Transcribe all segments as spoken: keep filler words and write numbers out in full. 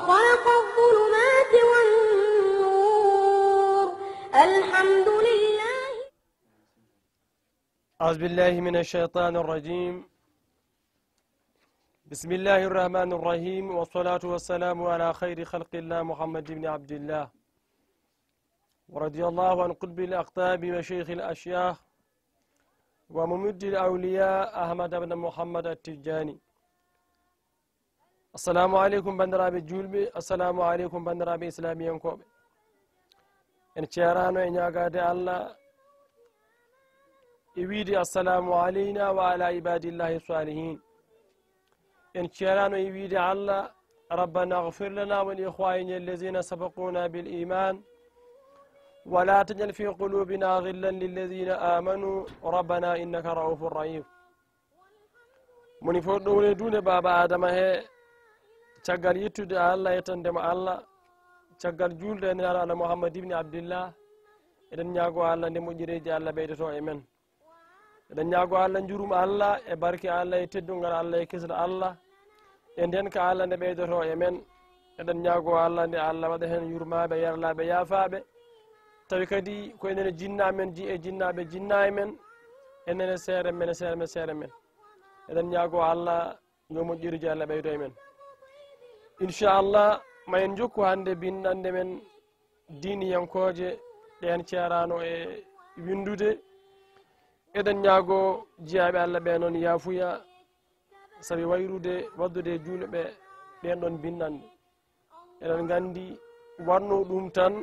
خلق الظلمات والنور. الحمد لله. أعوذ بالله من الشيطان الرجيم. بسم الله الرحمن الرحيم، والصلاة والسلام على خير خلق الله محمد بن عبد الله، ورضي الله عن قطب الأقطاب وشيخ الأشياخ وممد الأولياء أحمد بن محمد التجاني. Assalamu aleykum, banndiraaɓe juulɓe. Assalamu aleykum, banndiraaɓe islamiyankooɓe. En ceeraano e ñaagaade Allah e wiide, "Assalamu aleyna wa ala ibadillahi salihin." En ceeraano e wiide Allah, "Rabbana ighfir lana wa li ikhwanina allazina sabaquna bil iman, wa la taj'al fi qulubina ghillan lillazina amanu, rabbana innaka ra'ufur rahim." Moni fof ɗowle duunde baaba Adama he, caggal yettude Allah, yettande mo Allah, caggal juulde e Nelaaɗo Allah Muhammad ibni Abdillah, eɗen ñaago Allah nde moƴƴereeji Allah ɓeydoto e men. Eɗen ñaago Allah njurum Allah e barke Allah e teddungal Allah e kisal Allah e ndenka Allah nde ɓeydoto e men. Eɗen ñaago Allah nde Allah waɗa heen yurmaaɓe, yarlaaɓe, yaafaaɓe. Tawi kadi ko enen e jinnaa men, ji-, e jinnaaɓe jinnaa e men, enen e seere men, e seere men, seere men. Eɗen ñaago Allah yo moƴƴereeji Allah ɓeydo e men. Inchallah, ma en njokku hannde binndanɗe men diiniyankooje ɗe en ceeraano e winndude. Eɗen ñaago jiyaaɓe Allah ɓe noon yaafuya, sabi wayrude, waɗdude e juulɓe ɓeen ɗoon binndanɗe. Eɗen nganndi, wanno ɗum tan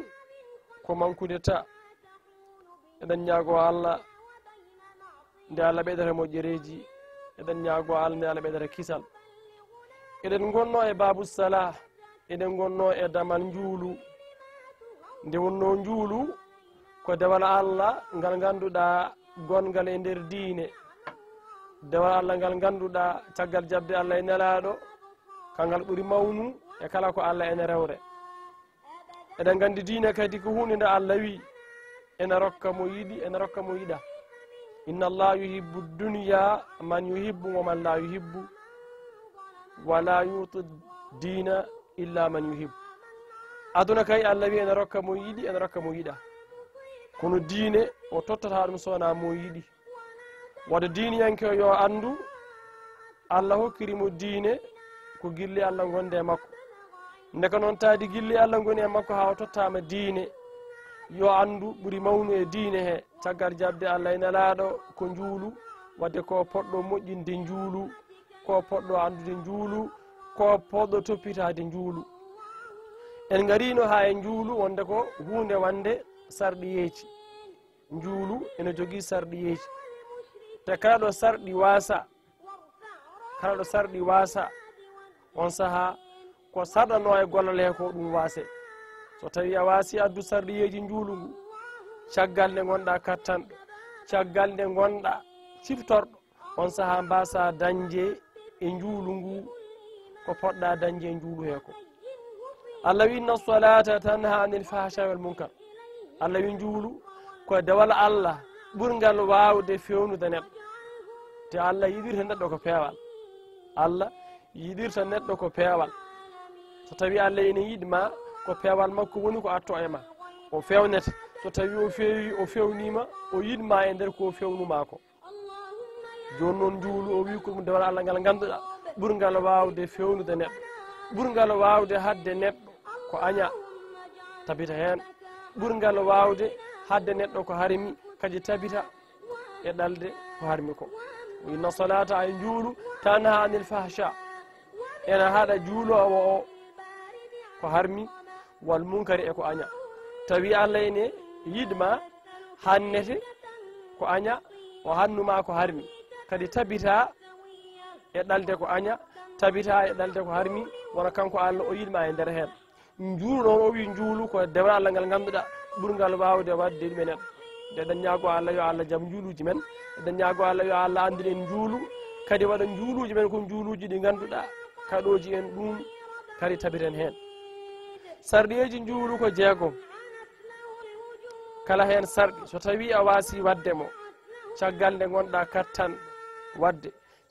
ko mankude ta. Eɗen ñaago Allah nde Allah ɓeydata moƴƴereeji, eɗen ñaago Allah nde Allah ɓeydata kisal. Eɗen ngonno e Babu Salah, eɗen ngonno e damal njuulu. Nde wonno njuulu ko dewal Allah ngal ngannduɗaa gonngal e nder diine. Dewal Allah ngal ngannduɗaa caggal jaɓde Allah e Nelaaɗo, kangal ɓuri mawnu e kala ko Allah ene rewre. Eɗen nganndi diine kadi ko huunde nde Allah wi ene rokka mo yiɗi, ene rokka mo yiɗa. Inna Allah yuhibbu dunya man yuhibbu wa man la yuhibbu, wa la yuti dina illa man yuhibbu. Aduna kay Allah wi ene rokka mo yiɗi, ene rokka mo yiɗa. Kono diine o tottata ɗum so wonaa mo yiɗi. Wadde diiniyanke o yo anndu Allah hokkiri mo diine ko gilli Allah ngonde e makko. Ndeka noon taadi gilli Allah ngoni e makko haa o tottaama diine, yo anndu ɓuri mawnu e diine he caggal jaɓde Allah e Nelaaɗo ko njuulu, wadde ko poɗɗo moƴƴinde njuulu, ko poɗɗo anndude njuulu, ko poɗɗo toppitaade njuulu. En ngariino haa e njuulu wonde ko huunde wonde sarɗiyeeji. Njuulu ene jogii sarɗiyeeji. Te kala ɗo sarɗi waasa, kala ɗo sarɗi waasa, on sahaa ko sarɗanoo e gollal he ko ɗum waase. So tawii a waasi addu sarɗiyeeji njuulu ngu, caggal nde ngonɗaa kattanɗo, caggal nde ngonɗaa ciftorɗo, on sahaa mbaasa dañde e njuulu ngu ko poɗɗaa dañde e njuulu he ko. Allah wi, "Inna salata tanha anil fahsha wal munkar." Allah wi, njuulu ko dewal Allah ɓurngal waawde fewnude neɗɗo. Te Allah yiɗirta neɗɗo ko peewal. Allah yiɗirta neɗɗo ko peewal. So tawii Allah ene yiɗ ma, ko peewal makko woni ko atto e ma. O fewnete. So tawii o feewi, o fewniima, o yiɗ ma e nder ko o fewnu ma ko. Jooni noon njuulu o wi ko ɗum dewal Allah ngal ngannduɗaa ɓurngal waawde fewnude neɗɗo, ɓurngal waawde haɗde neɗɗo ko aña tabita heen, ɓurngal waawde haɗde neɗɗo ko harmi kadi tabita e ɗalde ko harmi ko. Inna salata, ay njuulu, tanha anil fahsha, ena haɗa juuloowo o ko harmi, wal munkari, e ko aña. Tawi Allah ene yiɗ ma, hannete ko aña, o hannu ma ko harmi. Kadi tabita e ɗalde ko aña, tabita e ɗalde ko harmi, wona kanko Allah o yiɗ ma e nder heen. Njuulu noon, o wi njuulu ko dewal Allah ngal ngannduɗaa ɓurngal waawde waɗde ɗum e neɗɗo. Nde eɗen ñaago Allah yo Allah jam njuuluuji men, eɗen ñaago Allah yo Allah anndin en njuulu, kadi waɗa njuuluuji men ko njuuluuji ɗi ngannduɗaa kaɗooji en ɗum, kadi tabiten heen. Sarɗiyeeji njuulu ko jeegom. Kala heen sarɗi, so tawii a waasi waɗde mo, caggal nde ngonɗaa kattan waɗde,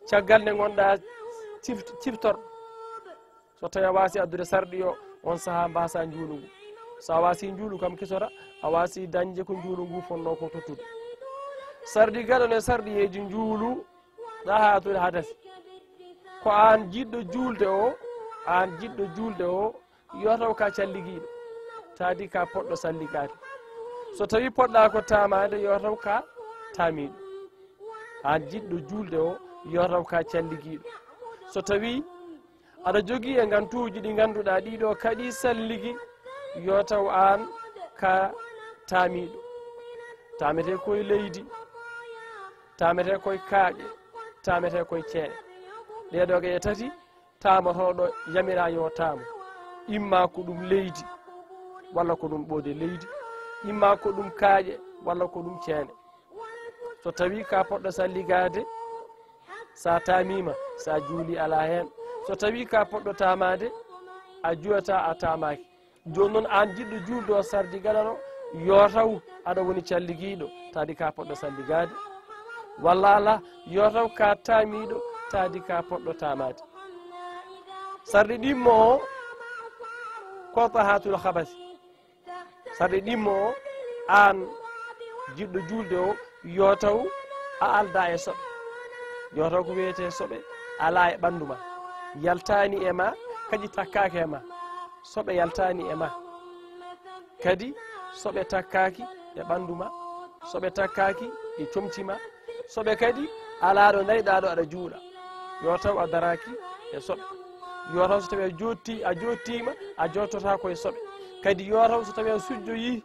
caggal nde ngonɗaa cift-, ciftorɗo, So tawi a waasi addude sarɗi o, on sahaa mbaasa njuulu ngu. So a waasi njuulu kam kisora, a waasi dañde ko njuulu ngu fonnoo ko tottude. Sarɗi gaɗano e sarɗiyeeji njuulu, ɗahatul hadasi. Ko aan jiɗɗo juulde o, aan jiɗɗo juulde o, yo taw ka calligiiɗo, taadi ka poɗɗo salligaade. So tawi poɗɗa ko taamaade, yo taw ka taamiiɗo. Aan jiɗɗo juulde o, yo taw ka calligiiɗo. So tawi aɗa jogii e ngantuuji ɗi ngannduɗaa ɗiɗo kaɗi salligi, yo taw aan ka taamiiɗo. Taametee koye leydi, taametee koye kaaƴe, taametee koye ceeɗe. Ɗee ɗoo geɗe tati, taamotooɗo yamiraa yo taamo. Imma ko ɗum leydi, walla ko ɗum ɓoode leydi, imma ko ɗum kaaƴe, walla ko ɗum ceeɗe. So tawi ka poɗɗo salligaade, sa taamiima, sa juuli alaa heen. So tawi ka poɗɗo taamaade, a juulataa, a taamaaki. Jooni noon, aan jiɗɗo juulde o sarɗi gaɗano, yo taw aɗa woni calligiiɗo, taadi ka poɗɗo salligaade. Walla alaa, yo taw ka taamiiɗo, taadi ka poɗɗo taamaade. Sarɗi ɗimmo o, ko tahatul habasi. Sarɗi ɗimmo o, aan jiɗɗo juulde o, yo taw a aldaa e soɓe. Yo taw ko wiyetee soɓe alaa e ɓanndu ma. Yaltaani e ma, kadi takkaaki e ma. Soɓe yaltaani e ma. Kadi soɓe takkaaki e ɓanndu ma. Soɓe takkaaki e comci ma. Soɓe kadi alaa ɗo ndariɗaa ɗo aɗa juula. Yo taw a daraaki e soɓe. Yo taw so tawi a jootti-, a joottiima, a joottotaako e soɓe. Kadi yo taw so tawi a sujjoyii,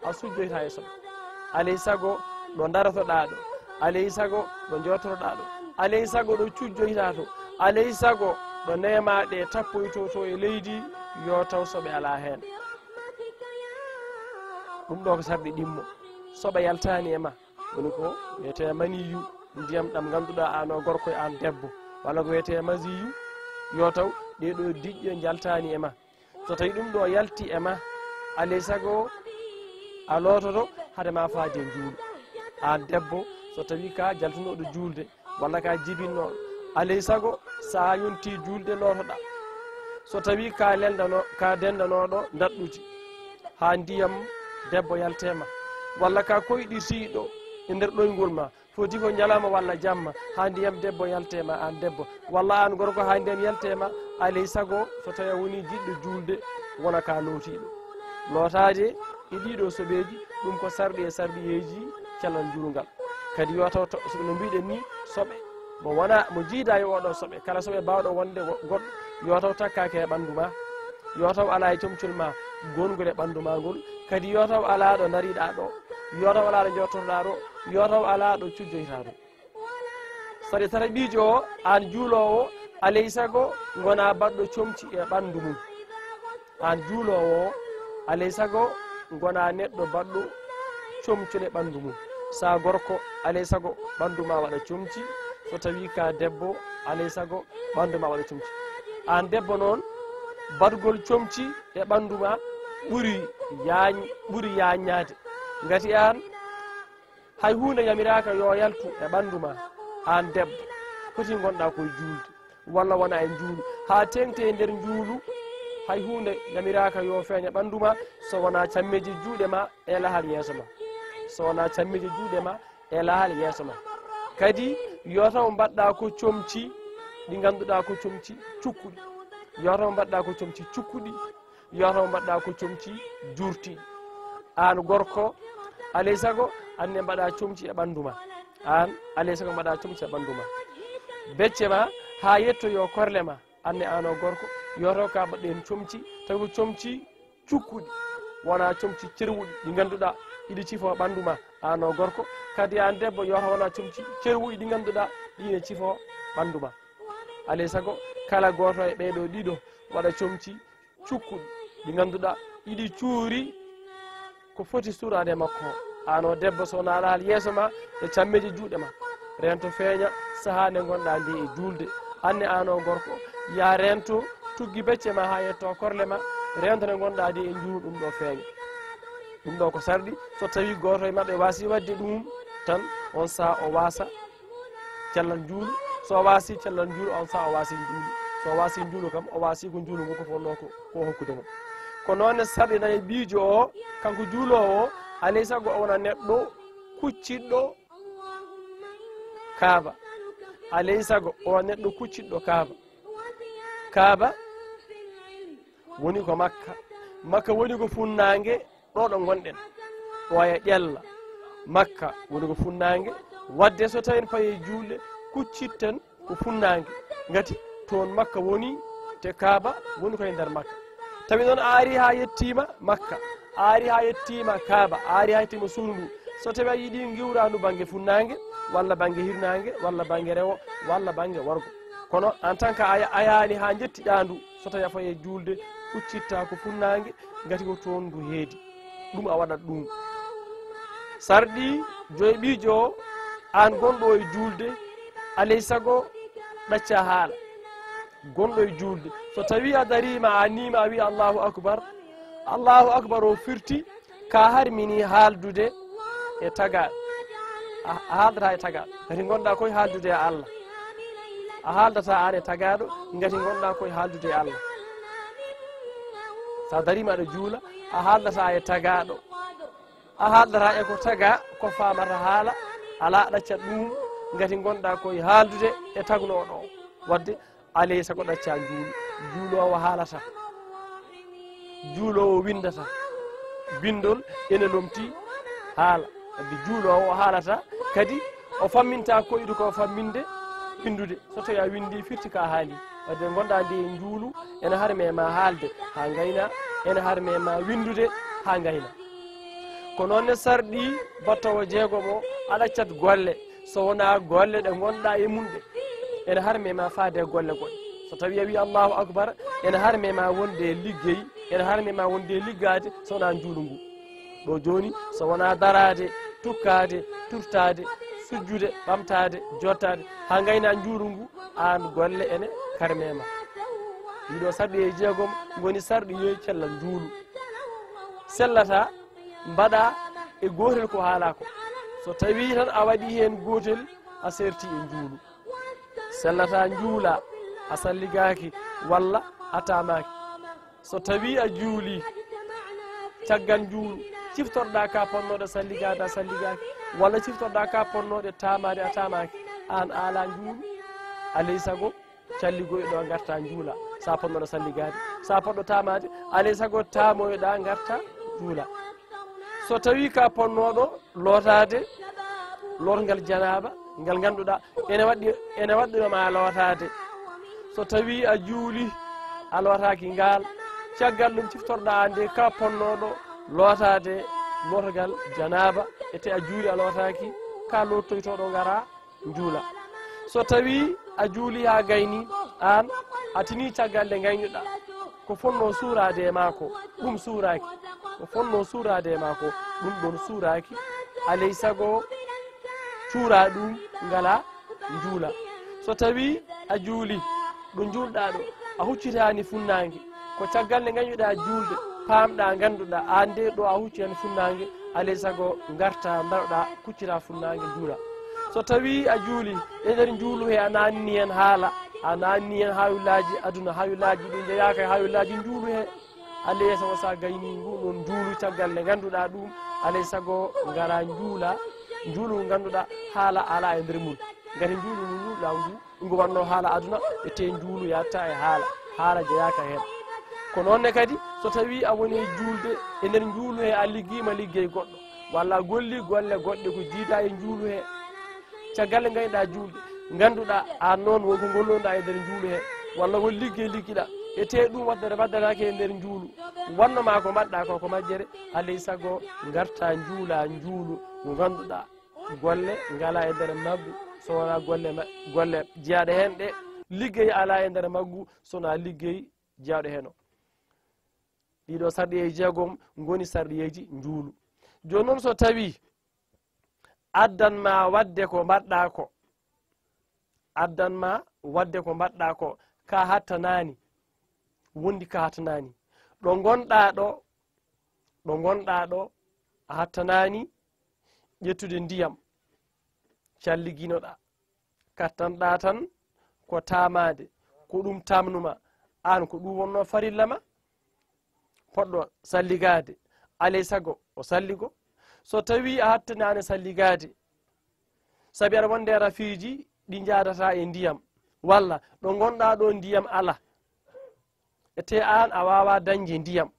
a sujjoytaa e soɓe. Alay sago ɗo ndarotoɗaa ɗo. Alay sago ɗo joottotoɗaa ɗo. Alay sago ɗo cujjoytaa to. Alay sago ɗo neemaa ɗe tappoytoo to e leydi, yo taw soɓe alaa heen. Ɗum ɗo ko sarɗi ɗimmo. Soɓe yaltaani e ma. Woni ko wiyetee maniyu, ndiyam ɗam ngannduɗaa aan o gorko e aan debbo. Walla ko wiyetee masiyu, yo taw ɗee ɗoo diƴƴe njaltaani e ma. So tawi ɗum ɗo yalti e ma, alay sago a loototo hade ma faade e njuulu. Aan debbo, so tawi ka jaltunooɗo juulde, walla ka jibinnooɗo, alay sago sa yonti juulde lootoɗaa. So tawi ka lendano-, ka dendanooɗo ndaɗɗudi, haa ndiyam debbo yalte ma, walla ka koyɗitiiɗo e nder ɗoyngol ma, foti ko ñalawma walla jamma, haa ndiyam debbo yalte ma aan debbo, walla aan gorko haa ndiyam yalte ma, alay sago so tawi a woni jiɗɗo juulde, wona ka lootiiɗo. Lootaade e ɗiɗo soɓeeji, ɗum ko sarɗi e sarɗiyeeji cellal njuulgal. Kadi yo taw to, so no mbiɗen ni, soɓe mo wona, mo jiida e oɗo soɓe, kala soɓe baawɗo wonde wo-, goɗɗo, yo taw takkaaki e ɓanndu ma, yo taw alaa e comcol ma gongol e ɓanndu ma ngol, kadi yo taw alaa ɗo ndariɗaa ɗo, yo taw alaa ɗo jottotoɗaa ɗo, yo taw alaa ɗo cujjoytaa ɗo. Sarɗi tataɓiijo o, aan juuloowo, alay sago ngona baɗɗo comci e ɓanndu mum. Aan juuloowo o, alay sago ngona neɗɗo baɗɗo comcol e ɓanndu mum. Sa gorko, alay sago ɓanndu ma waɗa comci. So tawi ka debbo, alay sago ɓanndu ma waɗa comci. Aan debbo noon, baɗgol comci e ɓanndu ma ɓuri yaañ-, ɓuri yaaññaade. Ngati aan, hay huunde yamiraaka yo yaltu e ɓanndu ma, aan debbo, foti ngonɗaa koye juulde, walla wona e njuulu, haa teeŋti e nder njuulu, hay huunde yamiraaka yo feeñ e ɓanndu ma, so wonaa cammeeje juuɗe ma e lahal yeeso ma. So wonaa cammeeje juuɗe ma e lahal yeeso ma. Kadi, yo taw mbaɗɗaa ko comci ɗi ngannduɗaa ko comci cukkuɗi. Yo taw mbaɗɗaa ko comci cukkuɗi. Yo taw mbaɗɗa ko comci juurtiiɗi. Aan gorko, alay sago, aan ne mbaɗa comci e ɓanndu ma. Aan, alay sago mbaɗa comci e ɓanndu ma. Becce ma, haa yettoyo korle ma. Aan ne aan o gorko, yo taw ka mbaɗɗen comci, tawi ko comci cukkuɗi. Wona comci cerwuɗi, ɗi ngannduɗaa, iɗi cifo ɓanndu ma. Aan o gorko, kadi aan debbo, yo taw wona comci cerwuɗi, ɗi ngannduɗaa, ɗi ne cifo ɓanndu ma. Alay sago, kala gooto e ɓee ɗoo ɗiɗo waɗa comci cukkuɗi, ɗi ngannduɗaa iɗi cuuri ko foti suuraade e makko. Aan o debbo, so wonaa lahal yeeso ma e cammeeje juuɗe ma, reento feeña sahaa nde ngonɗaa nde e juulde. Aan ne aan o gorko, yaa reento tuggi becce ma haa yetto korle ma, reento nde ngonɗaa nde e njuulu, ɗum ɗo feeña. Ɗum ɗo ko sarɗi, so tawi gooto e maɓɓe waasi waɗde ɗum tan, on sahaa o waasa cellal njuulu, so o waasi cellal njuulu, on sahaa o waasi njuulu. So o waasi njuulu kam, o waasi ko njuulu ngu ko fonnoo ko, ko hokkude mo. Ko noon ne sarɗinay ɓiijo o, kanko juuloowo o, alay sago o wona neɗɗo kucciɗɗo Kaaba. Alay sago o wona neɗɗo kucciɗɗo Kaaba. Kaaba woni ko Makka. Makka woni ko funnaange ɗo ɗo ngonɗen. Ɓooya ƴella. Makka woni ko funnaange. Wadde so tawi en payi e juulde, kuccitten ko funnaange. Ngati toon Makka woni, te Kaaba woni ko e nder Makka. Tawi noon a ari haa yettiima Makka, a ari haa yettiima Kaaba, a ari haa yettiima suudu ndu. So tawi a yiɗi ngiwrandu bannge funnaange, walla bannge hirnaange, walla bannge rewo, walla bannge worgo. Kono en tant que a, a yaani haa njettiɗaa ndu, so tawi a fayi e juulde, kuccittaa ko funnaange, ngati ko toon ndu heedi. Ɗum a waɗat ɗum. Sarɗi joyɓiijo o, aan gonɗo e juulde, alay sago ɗaccaa haala. Gonɗo e juulde, so tawi a dariima, a niima, a wiya Allahu Akbar, Allahu Akbar o firti, ka harmini haaldude e tagaaɗo. A, a haaldataa e tagaaɗo. Ngati ngonɗaa koye haaldude e Allah. A haaldataa aan e tagaaɗo, ngati ngonɗaa koye haaldude e Allah. So a dariima aɗa juula, a haaldataa e tagaaɗo. A haaldataa e ko tagaa, ko faamata haala, alaa ɗaccat ɗum, ngati ngonɗaa koye haaldude e tagnooɗo o. Wadde, alay sago ɗaccaa njuulu. Juuloowo haalata. Juuloowo winndata. Binndol ene lomti haala. Wadde juuloowo haalata, kadi o famminta ko yiɗi ko famminde, winndude. So tawi a winndi, firti ka haali. Wadde ngonɗaa nde e njuulu, ene harmi e ma haalde haa ngayna, ene harmi e ma winndude haa ngayna. Ko noon ne sarɗi battoowo jeegom o, a ɗaccat golle, so wonaa golle ɗe ngonɗaa e mum ɗe, ene harmi e ma faade e golle goɗɗe. So tawi a wii Allahu Akbar, ene harmi e ma wonde e liggey, ene harmi e ma wonde e liggaade, so wonaa njuulu ngu. Ɗo jooni, so wonaa daraade, tukkaade, turtaade, sujjude, ɓamtaade, jottaade, haa ngayna njuulu ngu, aan golle ene karme ma. Ɗiɗo sarɗi e jeegom ngoni sarɗi yoy cellal njuulu. Sellata, mbaɗa e gootel ko haalaa ko. So tawii tan a waɗii heen gootel, a serti e njuulu. Sellata njuula, a salligaaki walla a taamaaki. So tawii a juulii, caggal njuulu, ciftorɗaa ka ponnooɗo salligaade, a salligaaki, walla ciftorɗaa ka ponnooɗo taamaade, a taamaaki, aan a alaa njuulu, alay sago calligoyɗo ngarta njuula, so a ponnooɗo salligaade. So a poɗɗo taamaade, alay sago taamoyɗaa ngarta njuula. So tawii ka ponnooɗo lootaade, lootngal janaaba, ngal ngannduɗaa ene waɗɗi, ene waɗɗinoo ma lootaade. So tawii a juulii, a lootaaki ngaal, caggal ɗum ciftorɗaa aan de ka ponnooɗo lootaade lootngal janaaba, ete a juulii a lootaaki, ka loottoytooɗo ngara njuula. So tawii a juulii haa gayni, aan a tinii caggal nde ngaynuɗaa, ko fonnoo suuraade e maa ko, ɗum suuraaki. Ko fonnoo suuraade e maa ko, ɗum ɗoon suuraaki. Alay sago cuuraa ɗum, ngalaa njuula. So tawii a juulii, ɗo njuulɗaa ɗo, a huccitaani funnaange, ko caggal nde ngaynuɗaa juulde, paamɗaa, ngannduɗaa, aan de ɗo a huccitaani funnaange, alay sago ngartaa, ndaroɗaa, kucciraa funnaange, njuulaa. So tawii a juulii, e nder njuulu he, a naanni heen haala, a naanni heen haawilaaji aduna, haawilaaji ɗi njeyaaka e haawilaaji njuulu he, alay sago so a gaynii ngu ɗoon njuulu caggal nde ngannduɗaa ɗum, alay sago ngaraa njuulaa, njuulu ngu ngannduɗaa haala alaa e nder mum. Ngati njuulu ngu njuulɗaa ngu, ngu wannoo haala aduna, ete njuulu yahta e haala, haala jeyaaka heen. Ko noon ne kadi, so tawii a woni e juulde, e nder njuulu he a liggiima liggey goɗɗo, walla a gollii golle goɗɗe ko jiidaa e njuulu he, caggal nde ngaynuɗaa juulde, ngannduɗaa aan noon won ko ngolloɗaa e nder njuulu he, walla won liggey liggiɗaa, ete ɗum waddere waddataake e nder njuulu, wanno ma ko mbaɗɗaa ko ko majjere, alay sago ngartaa njuulaa njuulu ngu ngannduɗaa golle ngalaa e nder maggu, so wonaa golle ma-, golle jeyaaɗe heen ɗe, liggey alaa e nder maggu, so wonaa liggey jeyaaɗo heen o. Ɗiɗo sarɗiyeeji jeegom ngoni sarɗiyeeji njuulu. Jooni noon, so tawii addan ma waɗde ko mbaɗɗaa ko, addan ma waɗde ko mbaɗɗaa ko, ka hattanaani, wondi ka hattanaani. Ɗo ngonɗaa ɗo, ɗo ngonɗaa ɗo, a hattanaani ƴettude ndiyam, calliginoɗaa. Kattanɗaa tan ko taamaade, ko ɗum tamnuma, aan ko ɗum wonno farilla ma. Poɗɗo salligaade, alay sago o salligo. So tawii a hattanaani salligaade, sabi aɗa wonde rafiiji ɗi njaadata e ndiyam, walla ɗo ngonɗaa ɗo ndiyam alaa, e te aan a waawaa dañde ndiyam,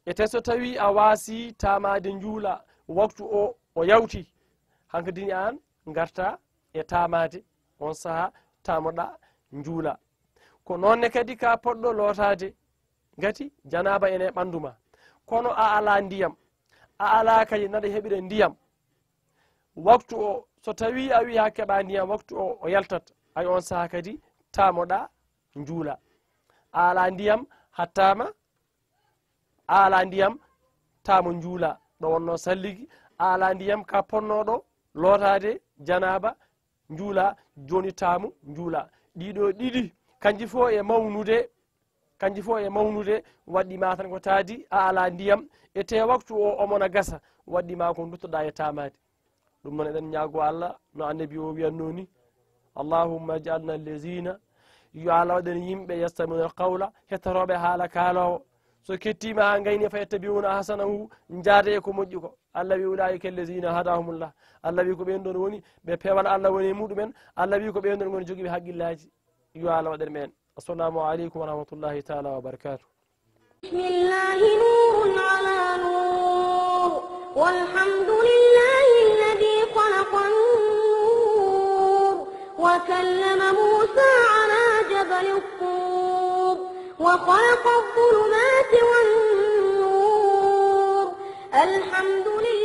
e te so tawii a waasii tamaade njuula, waktu o o yawti, hankadini aan ngarta e tamaade, on sahaa tamoɗaa njuula. Ko noon ne kadi ka poɗɗo lootaade ngati janaaba ene ɓanndu ma, kono a alaa ndiyam, a alaa kadi naɗa heɓira ndiyam. Waktu o, so tawii a wii haa keɓa ndiyam, waktu o o yaltat, ay on sahaa kadi tamoɗaa njuula. A alaa ndiyam, hattaama, a alaa ndiyam, tamo njuula. Ɗo wonno salligi, a alaa ndiyam ka ponnoɗo lootaade janaaba, njuula, jooni tamo njuula. Ɗiɗo ɗiɗi, kanji fof e mawnude, kanji fof e mawnude, waɗɗi ma tan ko taadi, a alaa ndiyam, e te waktu o omona gasa, waɗɗi ma ko duttoɗaa e tamaade. Ɗum noon eɗen ñaago Allah, no annabi o wiyatno ni, "Allahumma ij'alna allazina", yo Allah waɗen yimɓe, "yastami'una al-qawla", hettorooɓe haala kaaloowo. So kettiima haa ngayni, "fa yattabi'una ahsanahu", njaada e ko moƴƴi ko. Allah wi, "Ulaa'ika allazina hadahumullah." Allah wi ko ɓeen ɗoon woni ɓe peewal Allah woni e muɗumen. Allah wi ko ɓeen ɗoon woni jogiiɓe haqqillaaji. Yo Allah waɗen ɓeen. Assalamu aleykum wa rahmatullahi taala wa barakatuh. بسم الله نور على نور، والحمد لله الذي خلق النور وكلم موسى على جبل الطور وخلق الظلمات والنور. الحمد لله.